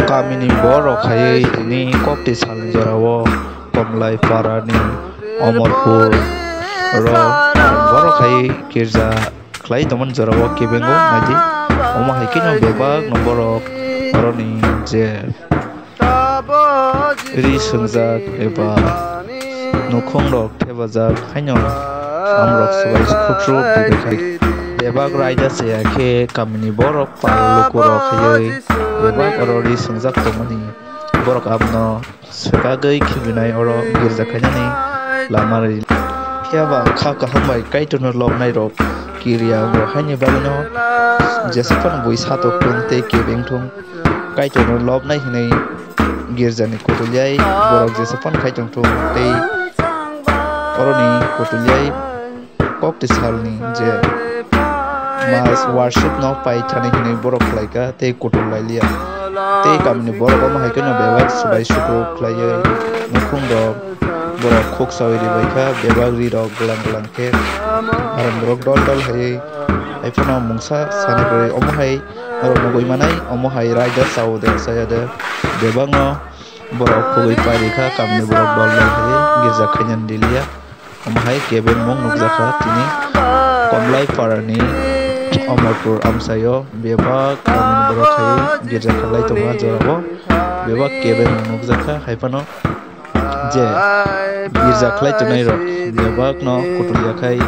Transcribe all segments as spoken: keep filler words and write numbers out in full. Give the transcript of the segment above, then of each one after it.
Kamini borok hai tini kokti salni jorao Komlai parani Omorpur oro borok hai girja khlai tongmani jorao kebengo naidi. Omo hai kheno bebak no borok oroni je ri swngjak eba nukhung rok thepajak haino samrok swbai khuksu bebak raida chaya khe kamini borok pal lukurok khaiwi bebak oro ri swngjak tongmani borok abono swkagwi khibinai oro girja khainani lama ri. Phiya ba kha kaham bai Kaitorno lobnai rok kiriya wngo, haini bagwino jesa phano bui satok thung tei kebeng thung. Kaitorno lobnai hwnwi girjani kutulyai borok jesa phano khai tong thung tei oroni kutulyai kokti salni je mas worship no pai thani hwnwi borok khlaikha tei kutul lailiya. Tei kamini borok omo hai kheno bebak swbai sukru khlaiwi nukhung rok borok khuksawi ribaikha, bebak ri rok glang glang khe aram borok dol dol haiwi haiphano mungsa sani kwrwi omo hai norok nugwi manai, omo hai raida chao de chaya de bebakno borok khugwi pairikha, kamini borok dol dol haiwi girja khainani liya. Omo hai kebengmung nukjakha tini Komlai parani Omorpur amchaio bebak kamini borok hai girja khlai tongma jorao bebak kebengmung nukjakha, haiphano je girja khlai tongnai rok bebakno kutul yakhai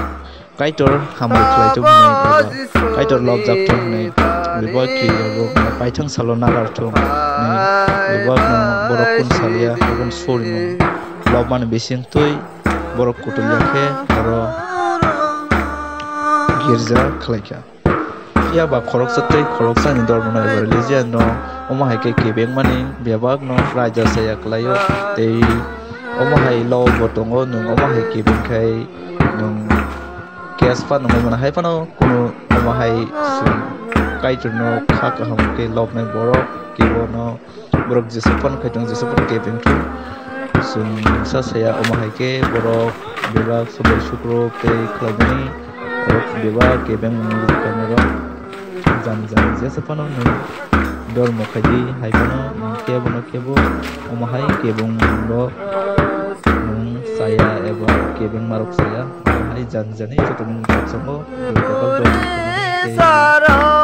Kaitor hambai khlai thung hwnwi eba Kaitor lobjak thung hwnwi bebak kiriya rok paithang salo nagar thung hwnwi bebakno borok kun salia aboni surimung lobmani bising twi borok kutul ya khe oro girja khlaikha. Phiya ba khoroksa tei khoroksani dormono eba religion no omo hai khe kebengmani bebakno raida chaya khlaio tei omo hai lobo tongo, nwng omo hai kebeng khai nwng case phano wngwi mano, hai phano kunu omo hai chwng Kaitorno kha kaham khe lobnai borok kebono. Borok jesa phano khai tongo, jesa phano kebeng thung. Chwng sa saya omo hai khe borok bebak swbai sukro tei khlaimani borok bebak kebeng wngwi tongmani rok. Jani jani jesa phano nwng dormo khaidi hai phano nwng kebono kebo omo hai kebeng rok nwng saya eba kebeng marok saya omo hai jani jani joto nwng rok songo bebak dormo khaimani tei